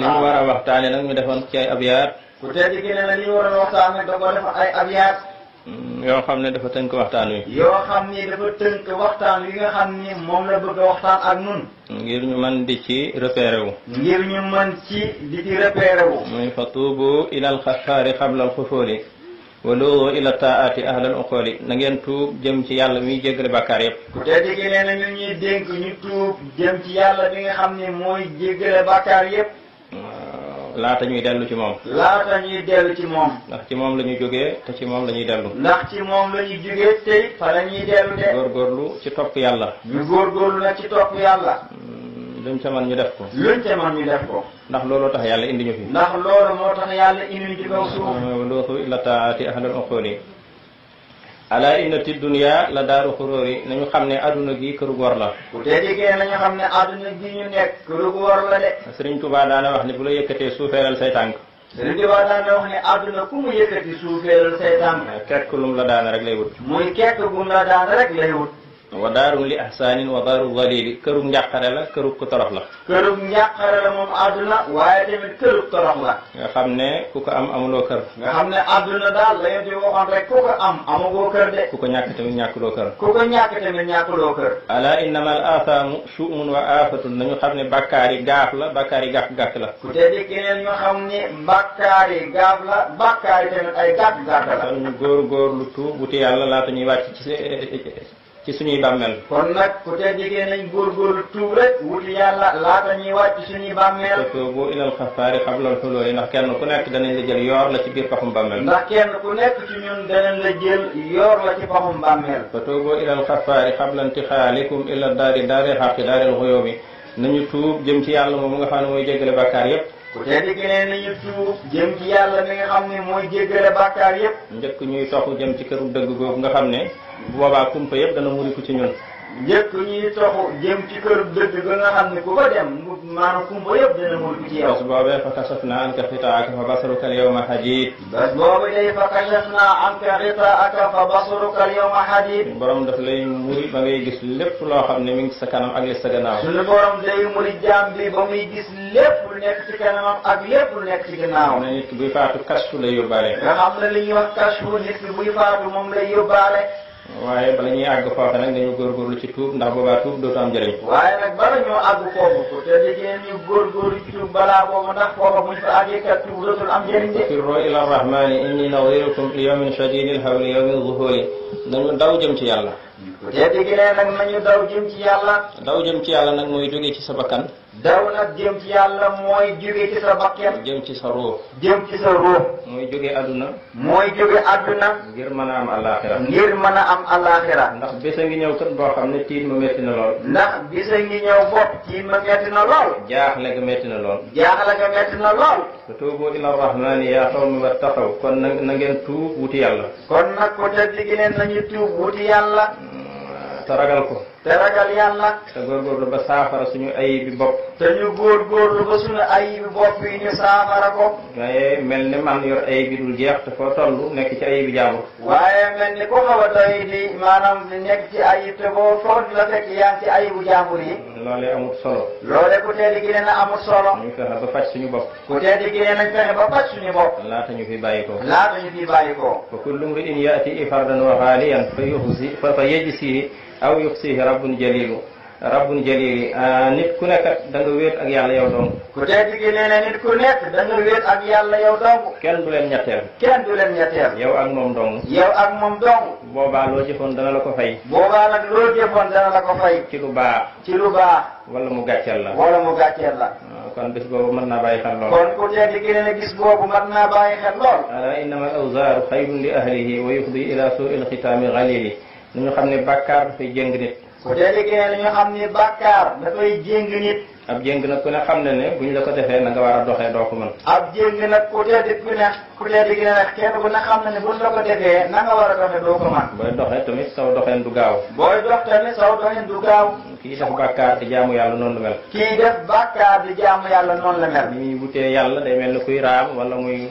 ñu war a waxtaane nag ñu defoon ci ay abyaat. ku tedd ki nee na li ñu waroon waxtaane da ko def ay abyaat. yoo xam ne dafa tënk waxtaan wi. yoo xam ni dafa tënk waxtaan wi nga xam ni moom la bëgg a waxtaan ak nun. ngir ñu mën di ci repéré wu. ngir ñu mën ci di ci repéré wu. muy fa tuubu ila alxafaari qabla alxufooli wa luugu ila taati ahlal uqooli na ngeen tuub jëm ci yàlla miy jéggale bàkkaar yépp. ku tedd ki nee na ñu ñuy dénk ñu tuub jëm ci yàlla bi nga xam ni mooy jéggale bàkkaar yépp. laata ñuy dellu ci moom. laata ñuy dellu ci moom. ndax ci moom la ñu jógee te ci moom la ñuy dellu. ndax ci moom la ñuy jógee tey fa la ñuy dellu de. góorgóorlu ci topp yàlla. ñu góorgóorlu nag ci topp yàlla. luñ ca man ñu def ko. luñ ca man ñu def ko. ndax looloo tax yàlla indi ñu fi. ndax loolu moo tax yàlla indi ñu ci kaw suuf. luutu ila taati ahlal uquli ala innati dunya la daaru xuróori nañu xam ne adduna gi këru góor la. ku tedd ki nañu xam ne adduna gi ñu nekk këru góor la de. Sëriñ Tuubaa daana wax ne bu la yëkkatee suufeeral say tànk. Sëriñ Tuubaa daana wax ne adduna ku mu yëkkati suufeeral say tànk. kekk lum la daana rek lay wut. muy kekk gum la daana rek lay wut. wa daarun li ahsaanin wa daaru zalili kërug njàqare la kërug ku torox la. kërug njàqare la moom adduna waaye tamit kërug torox la. nga xam ne ku ko am amuloo kër. nga xam ne adduna daal la ñu waxoon rek ku ko am amagoo kër de. ku ko ñàkk tamit ñàkkuloo kër. ku ko ñàkk tamit ñàkkuloo kër. ala innama al athaamu shu'mun wa aafatun nañu xam ne bàkkaar yi gaaf la bàkkaar yi gàkk-gàkk la. ku tedd keneen ñu xam ni bàkkaar yi gaaf la bàkkaar yi tamit ay gàkk-gàkk la. kon ñu góor-góorlu tuub wuti yàlla laata ñuy wàcc ci suñuy bàmmeel. kon nag ku tedd nañ góorgóorlu tuub rek wuti yàlla laata ñuy wàcc suñuy bàmmeel. te tuubu ilal xafaari xablal xulóoli ndax kenn ku nekk danañ la jël yoor la ci biir paxum bàmmeel. ndax kenn ku nekk ci ñun danañ la jël yoor la ci paxum bàmmeel. te tuubu ilal xafaari xabla intixaalikum ila daari xaqi daaril xuyóomi nañu tuub jëm ci yàlla moom nga xam ne mooy jéggale bàkkaar yépp. ku tedd nañu tuub jëm ci yàlla mi nga xam ne mooy jéggale bàkkaar yépp. njëkk ñuy toxu jëm ci këru dëgg googu nga xam ne bu boobaa kumpa yëpp dana muriku ci ñun. njëkk ñuy toxu jëm ci këru dëgg ga nga xam ne ku ko dem maanaam kumpa yëpp dana muriku ci yow. bés boobee fa kasafna anka xitaaka fa basaruka al yawma hadiid. bés boobu day fa kasafna anka xitaaka fa basaruka al yawma hadiid. borom daf lay muri ba ngay gis lépp loo xam ne mi ngi sa kanam ak li sa gannaaw. suñu borom day muri jaam bi ba muy gis lépp lu nekk ci kanamam ak lépp lu nekk ci gannaaw. ne nit ki buy faatu kashfu lay yóbbaale. nga xam ne li ñuy wax kashfu nit ki buy faatu moom lay yóbbaale. waaye bala ñuy àgg foofu nag dañu góorgóorlu ci tuub ndax boobaa tuub dootu am njëriñ. waaye nag bala ñoo àgg foofu ko te jigéen ñu góorgóorlu ci tuub balaa boobu ndax foofa buñ fa àggee kat tuub dootul am njëriñ de. firru ila rahmani inni nadirukum li yawmin shadidil hawli yawmin zuhuri nañu daw jëm ci yàlla. te jigéen nag nañu daw jëm ci yàlla. daw jëm ci yàlla nag mooy jóge ci sa bakkan. daw nag jëm ci yàlla mooy jóge ci sa bakkan. jëm ci sa ruux. jëm ci sa ruux. mooy jóge àdduna. mooy jóge àdduna. ngir mën a am alaxira. ngir mën a am alaxira. ndax bés a ngi ñëw kat boo xam ne tiit ma métti na lool. ndax bés a ngi ñëw bopp tiit ma métti na lool. jaaxle ga métti na lool. jaaxle ga métti na lool. fa tuubu ila rahmani yaa qawmi wattaqaw kon nag na ngeen tuub wuti yàlla. kon nag ko te jigéen nañu tuub wuti yàlla. te ragal ko. te ragal yàlla. te góorgóorlu ba saafara suñu ayibi bopp. te ñu góorgóorlu ba suñu ayibi bopp yi ñu saafara ko. waaye mel ni man yor ayibi dul jeex te foo toll nekk ci ayibi jaambur. waaye mel ni ko xaw a doy di maanaam nekk ci ayib te boo foog la fekk yaa ngi ci ayibu jaambur yi. loolee amul solo. loolee ku tedd gi na amul solo. ñu fexe ba faj suñu bopp. ku tedd gi nañ fexe ba faj suñu bopp. laata ñu fi bàyyi ko. laata ñu fi bàyyi ko. fa kullu mri'in ya'ti fardan wa xaaliyan fa yajzihi aw yuxsihi rabbun jalilu nit ku nekk da nga wéet ak yàlla yow dong. ku tedd gi nee na nit ku nekk da nga wéet ak yàlla yow dong. kenn du leen ñetteel. kenn du leen ñetteel. yow ak moom dong. yow ak moom dong. boobaa loo jëfoon dana la ko fay. boobaa nag loo jëfoon dana la ko fay. ci lu baax. ci lu baax. wala mu gàcceel la. wala mu gàcceel la. kon bis boobu mën naa bàyyi xel lool. kon ku tedd gi nee na gis boobu mën naa bàyyi xel lool. ala innama al awzaaru xayrun li ahlihi wa yufdi ila suu'il xitaami xalili ñu xam ne bàkkaar dafay jéng nit. ku tedd gi nee na ñu xam ne bàkkaar dafay jéng nit. ab jéng nag ku ne xam ne buñ la ko defee na nga war a doxee doo ko mën. ab jéng nag ku tedd gi ne nag kenn ku ne xam ne buñ la ko defee na nga war a doxee doo ko mën. booy doxee tamit saw doxeen du gaaw. booy dox tamit saw doxeen du gaaw. kii def bàkkaar di jaamu yàlla noonu la mel. kii def bàkkaar di jaamu yàlla noonu la mel. ni muy wutee yàlla day mel ni kuy raam wala muy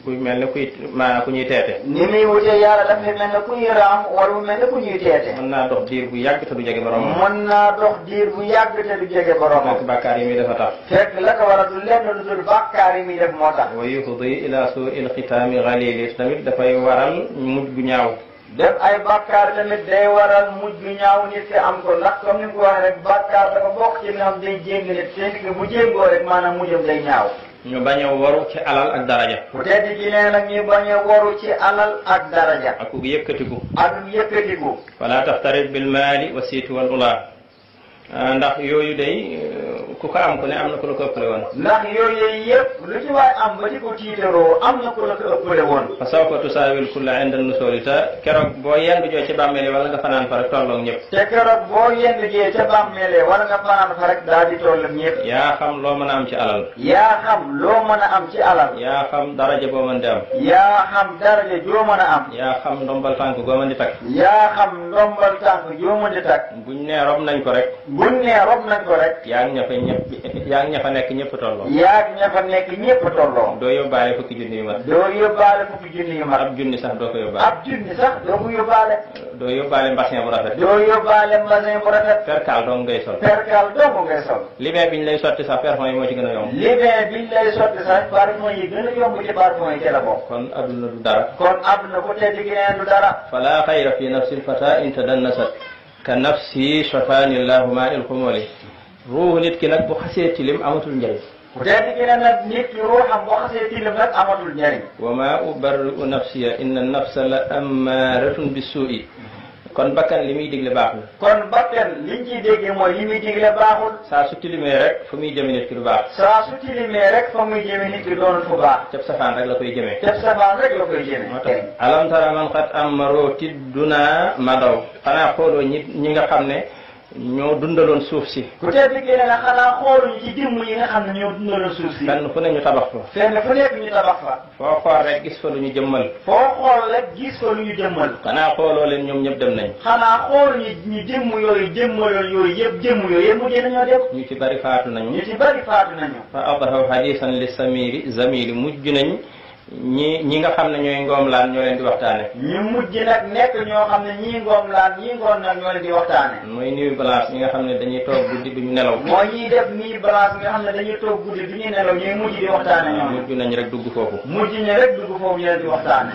ku mel ne kuy maanaam ku ñuy teete. ni muy wutee yàlla dafay mel ne ku ñuy raam wala mu mel ne ku ñuy teete. mën naa dox diir bu yàgg te du jege boromam. mën naa dox diir bu yàgg te du jege boromam. fekk bàkkaar yi muy dafa tax. fekk la ko war a du lenn lu dul bàkkaar yi muy def moo tax. wa yufdi ila suu'il xitaami xalili tamit dafay waral mujj gu ñaaw. def ay bàkkaar tamit day waral mujj gu ñaaw nit ki am ko ndax comme ni nga ko waxee rek bàkkaar dafa bokk ci li nga xam day jéng nit te nit ki bu jéngoo rek maanaam mujjam day ñaaw. ñu bañ a waru ci alal ak daraja. bu tedd gi nee nag ñu bañ a waru ci alal ak daraja. ak ku yëkkatiku. ak yëkkatiku. wala taxtarit bil maali wa siiti wal ula ndax yooyu day ku ko am ku ne am na ku la ko ëppale woon. ndax yooyu yëpp lu ci waay am ba di ko tiitaroo am na ku la ko ëppale woon. fa sawfa tusaawil kulla inda nusooli te keroog boo yendu joo ci bàmmeeli wala nga fanaan fa rek tolloog ñëpp. te keroog boo yendu jee ca bàmmeele wala nga fanaan fa rek daal di tolloog ñëpp. yaa xam loo mën a am ci alal. yaa xam loo mën a am ci alal. yaa xam daraja boo mën di am. yaa xam daraja joo mën a am. yaa xam ndombal tànk goo mën di takk. yaa xam ndombal tànk joo mën di takk. buñ nee rob nañ ko rek. buñ nee rob nañ ko rek. yaa ngi ña fa nekk ñëpp tolloo. yaa ngi ña fa nekk ñëpp tolloo. doo yóbbaale fukki junni yu mat. doo yóbbaale fukki junni yu mat. ab junni sax doo ko yóbbaale. ab junni sax doo ko yóbbaale. doo yóbbaale mbasin bu rafet. doo yóbbaale mbasin bu rafet. perkaal dong ngay sol. perkaal dong ngay sol. libin biñ lay sotti sax parfum yi moo ci gën a yomb. libin biñ lay sotti sax parfum yi gën a yomb ci parfum yi ci la bokk. kon adduna du dara. kon adduna ku tedd gi neen du dara. fala xayra fi nafsi lfata in tadannasat ka nafsi shafani llahu ma il xumoli ruuhu nit ki nag bu xasee tilim amatul njëriñ. ku tedd gi neen nag nit ki ruuxam bu xasee tilim nag amatul njëriñ. wa ma ubarri'u nafsiya inna nafsa la ammaratun bisuu'i kon bakkan li muy digle baaxul. kon bakkan liñ ciy déggee mooy li muy digle baaxul. saa su tilimee rek fa muy jëme nit ki du baax. saa su tilimee rek fa muy jëme nit ki doonul fu baax. cëb safaan rek la koy jëmee. cëb safaan rek la koy jëmee. moo tax alam tara man xat ammaroo tidduna madaw xanaa xooloo ñi nga xam ne ñoo dundaloon suuf si. ku tedd gi ne nag xanaa xooluñu ci jëmm yi nga xam ne ñoo dundaloon suuf si. fenn fu ne ñu tabax fa. fenn fu nekk ñu tabax fa. foo xool rek gis fa lu ñu jëmmal. foo xool rek gis fa lu ñu jëmmal. xanaa xooloo leen ñoom ñëpp dem nañ. xanaa xooluñu ñu jëmm yooyu jëmmaloon yooyu yëpp jëmm yooyu yëpp mujj nañoo dem. ñu ci bari faatu nañu. ñu ci bari faatu nañu. fa adhaw hadisan li samiri zamili mujj nañ ñi nga xam ne ñooy ngoomlaan ñoo leen di waxtaane. ñu mujj nag nekk ñoo xam ne ñii ngoomlaan ñii ngoon nag ñoo leen di waxtaane. mooy nuit blanche ñi nga xam ne dañuy toog guddi duñu nelaw. mooy ñiy def nuit blanche nga xam ne dañuy toog guddi du ñuy nelaw ñooy mujj di waxtaane ñoom. mujj nañ rek dugg foofu. mujj nañ rek dugg foofu ñu leen di waxtaane.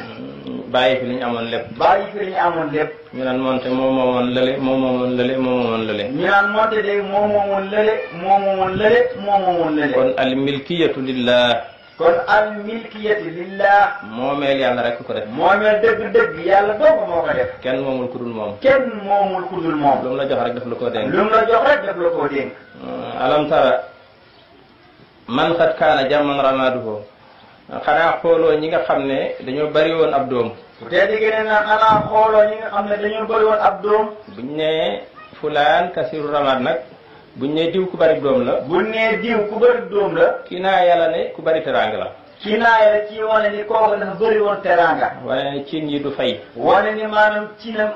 bàyyi fi li ñu amoon lépp. bàyyi fi li ñu amoon lépp. ñu naan moonte moo moomoon lële moo moomoon lële moo moomoon lële. ñu naan moonte de moo moomoon lële moo moomoon lële moo moomoon lële. kon al milkiyatu lillah. kon al milkiyatu lillah. moomeel yàlla rek ko def. moomeel dëgg-dëgg yàlla dong moo ko def. kenn moomul ku dul moom. kenn moomul ku dul moom. lu mu la jox rek daf la koo dénk. lu mu la jox rek daf la koo dénk. alam tara man xat kaana jàmman ramaduhu xanaa xooloo ñi nga xam ne dañoo bari woon ab doom. te di gën a xanaa xooloo ñi nga xam ne dañoo bari woon ab doom. buñ nee fulaan kasiru ramad nag buñ nee diw ku bari doom la. buñ nee diw ku bari doom la. kii naa yàlla ne ku bari teraanga la. kii naa yàlla ci wane ni kooku dafa bari woon teraanga. wane ne cin yi du fay. wane ni maanaam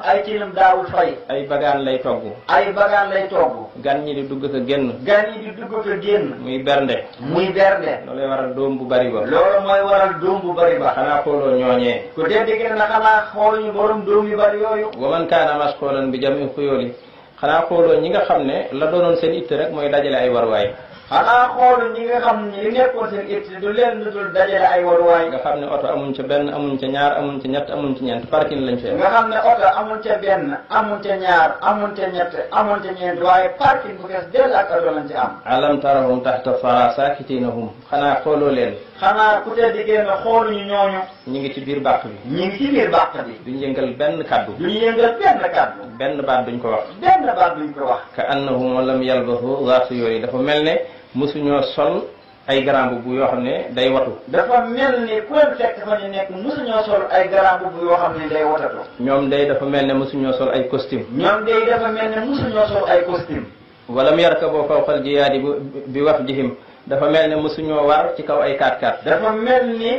ay cinam daawul fay. ay bagaan lay togg. ay bagaan lay togg. gan ñi di dugg ko génn. gan yi di dugg ko génn. muy bernde. muy bernde. loolay waral doom bu bari ba. loolu mooy waral doom bu bari ba. xanaa xooloo ñooñee. ku dee dégg na xanaa xooluñu borom doom yu bari yooyu. wa man kaana masxoolan bi jami xuyooli xanaa xooloo ñi nga xam ne la doonoon seen itte rek mooy dajale ay waruwaay. xanaa xoolu ñi nga xam ne li nekkoon seen itte du leen lu dul dajale ay waruwaay. nga xam ne oto amuñ ca benn amuñ ca ñaar amuñ ca ñett amuñ ca ñeent parking lañ fee. nga xam ne oto amuñ ca benn amuñ ca ñaar amuñ ca ñett amuñ ca ñeent waaye parking bu fees dell ak oto lañ ci am. alam tarahum taxta fara sakitinahum xanaa xooloo leen. xanaa ku tedd génn xooluñu ñooñu. ñu ngi ci biir bàq bi. ñu ngi ci biir bàq bi. duñ yëngal benn kaddu. duñ yëngal benn kaddu. benn baat duñ ko wax. benn baat duñ ko wax. ka annahum lam yalbasu zaatu yooyu dafa mel ne mosuñoo sol ay grand boubou yoo xam ne day watu. dafa mel ni ku leen fekk fa ñu nekk mosuñoo sol ay grand boubou yoo xam ne day watatu. ñoom day dafa mel ne mosuñoo sol ay costume. ñoom day dafa mel ne mosuñoo sol ay costume. walam yarkaboo fawqal jiyaadi bi wafdihim dafa mel ne mosuñoo war ci kaw ay 4x4. dafa mel ni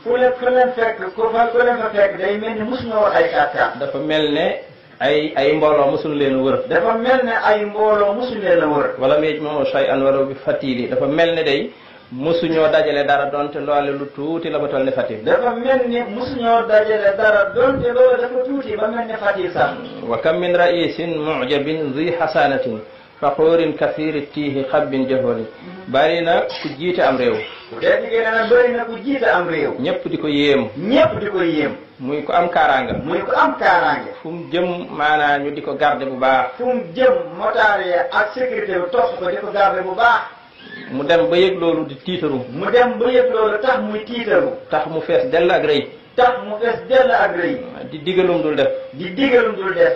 fu leen fekk ku leen fa fekk day mel ni mosuñoo war ay 4x4. dafa mel ne ay mbooloo mosul leen a wër. dafa mel ne ay mbooloo mosul leen a wër. wala mu yëj moom shay'an wala bi fatili dafa mel ne day musuñoo dajale dara donte loole lu tuuti la ba toll ne fatir. dafa mel ni musuñoo dajale dara donte loolu dafa tuuti ba mel ni fatir sax. wa kam min raisin mujabin zi xasanatin faxoorin kathiri tiihi xabbin jahorin. bari na ku jiite am réew. te liggéey na bari na ku jiite am réew. ñëpp di ko yéem. ñëpp di ko yéem. muy ko am kaaraanga. muy ko am kaaraange. fu mu jëm maanaa ñu di ko garder bu baax. fu mu jëm motaar yi ak sécurité bi topp ko di ko garder bu baax. mu dem ba yëg loolu di tiitaru. mu dem ba yëg loolu tax muy tiitaru. tax mu fees dell ak rëy. tax mu fees dell ak rëy. di digalum dul def. di digalum dul def.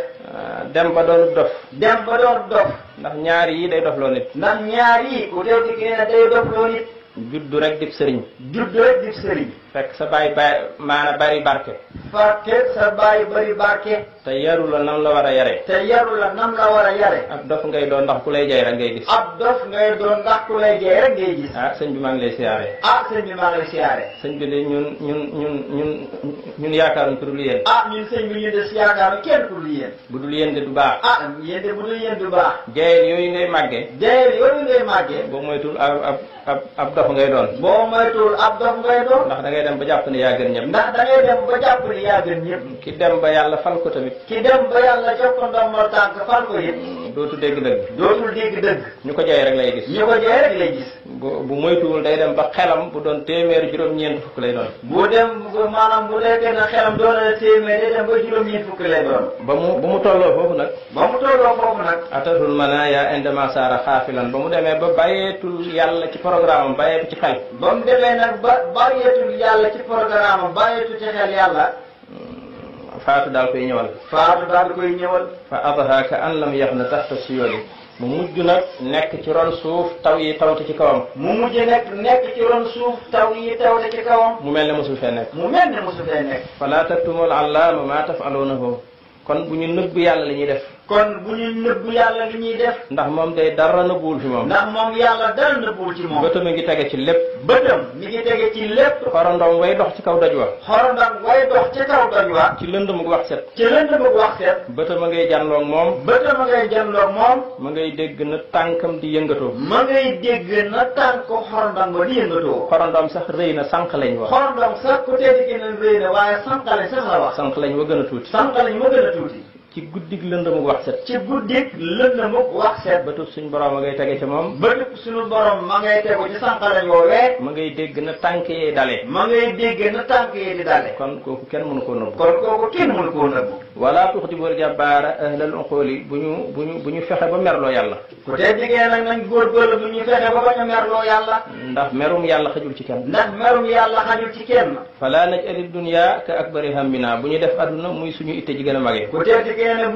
dem ba doon dof. dem ba doon dof. ndax ñaar yi day dofloo nit. ndax ñaar yi ku teew di ne day dofloo nit. juddu rek dib sëriñ. juddu rek dib sëriñ. fekk sa baay maana bari barke. fekk sa baay bari barke. te yaru la nam la war a yare. te yaru la nam la war a yare. ab dof ngay doon ndax ku lay jay rek ngay gis. ab dof ngay doon ndax ku lay jay rek ngay gis. sëñ bi maa ngi lay siyaare. sëñ bi maa ngi lay siyaare. sëñ bi de ñun yaakaaruñ ko dul yéen. ñun sëñ bi ñu de si yaakaaruñ kenn ku dul yéen. bu dul yéen de du baax. yéen de bu dul yéen du baax. jayel yooyu ngay màggee. jayel yooyu ngay màggee. boo moytul ab dof ngay doon. boo moytul ab dof ngay doon. ndax da ngay dem ba jàpp ne yaa gën ñëpp. ndax da ngay dem ba jàpp ne yaa gën ñëpp. ki dem ba yàlla fal ko tamit. ki dem ba yàlla jox ko ndombal tànk fal ko it. dootul dégg dëgg. dootul dégg dëgg. ñu ko jay rek lay gis. ñu ko jay rek lay gis. bu moytuwul day dem ba xelam bu doon téeméeri juróom-ñeent fukk lay doon. bu lekkee na xelam doon na téeméer day dem ba juróom-ñeent fukk lay doon. ba mu tolloo foofu nag. atatul manaya indama saara xaafilan ba mu demee ba bàyyeetul yàlla ci programme am bàyyeetu ci xel. ba mu demee nag ba bàyyeetul yàlla ci programme am bàyyeetu ci xel yàlla. faatu daal koy ñëwal. fa adha ka an lam yaxna taxta siyoli mu mujj nag nekk ci ron suuf taw yi tawte ci kawam. mu mel ne mosul fee nekk. fala taktumul allaama ma tafaluunahu kon bu ñu nëbb yàlla li ñuy def. ndax moom day dara nëbbuwul fi moom. bëtam mi ngi tege ci lépp. xorondom way dox ci kaw doj wa. ci lëndëmug wax set. bëtam a ngay janloog moom. ma ngay dégg na tànkam di yëngatoo. xorondom sax rëy na sànq lañ wax. sànq lañ wa gën a tuuti. ci guddig lëndëmug wax set. bëtub suñ borom ma ngay tege ci moom. bëtub suñu borom ma ngay tegu ci sànqalañ woowee. ma ngay dégg na tànk yee dale. di dale. kon kooku kenn mënu koo nëbbu. wala tuxdibul jabbaara ahlal uquli bu ñu fexe ba merloo yàlla. ku te jigéen nag nañ góorgóorlu bu ñu fexe ba bañ a merloo yàlla. ndax merum yàlla xajul ci kenn. fala naj'alid dunya ka akbari hammina bu ñu def adduna muy suñu itte ji gën a magee. bu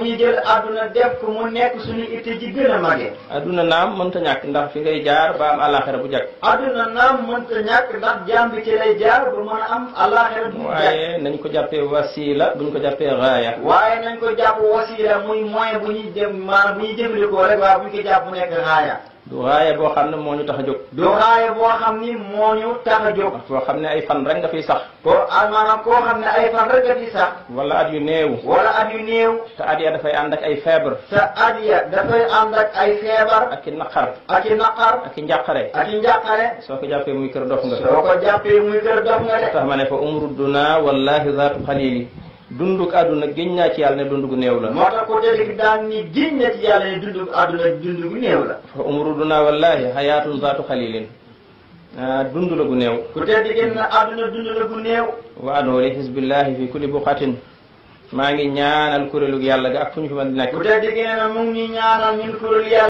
ñu jël adduna def ko mu nekk suñu itte ji gën a magee. adduna naam mënta ñàkk ndax fi ngay jaar ba am alaxira bu jag. adduna naam mënta ñàkk ndax jaam bi ci lay jaar ba mën a am alaxira bu jag. waaye nañ ko jàppee wasila buñ ko jàppee gaaya. waaye nañ ko jàpp wasila muy moyen bu ñuy dem maanaam bu ñuy jëfandikoo rek waaye bu ñu ko jàpp mu nekk gaaya. du gaaya boo xam ne moo ñu tax a jóg. boo xam ne ay fan rek nga fiy sax. maanaam koo xam ne ay fan rek nga fiy sax. wala at yu néew. te at ya dafay ànd ak ay feebar. ak i naqar. ak i njàqare. soo ko jàppee muy kër dof nga. tax ma ne fa umrudduna wallahi zaatu xalili dunduk àdduna giñ naa ci yàlla ne dund gu néew la. moo tax ko tey daan ni giñ na ci yàlla ne dunduk àdduna dund gu néew la. fa umruduna wallahi xayaatun zaatu xalilin dund la gu néew. ku tey digg na àdduna dund la gu néew. wa adoo li xisbillahi fi kulli buqatin maa ngi ñaanal kuréelu yàlla ga ak fu ñu fi mën di nekk. ku tey digg na mu ngi ñaanal ñun kuréelu yàlla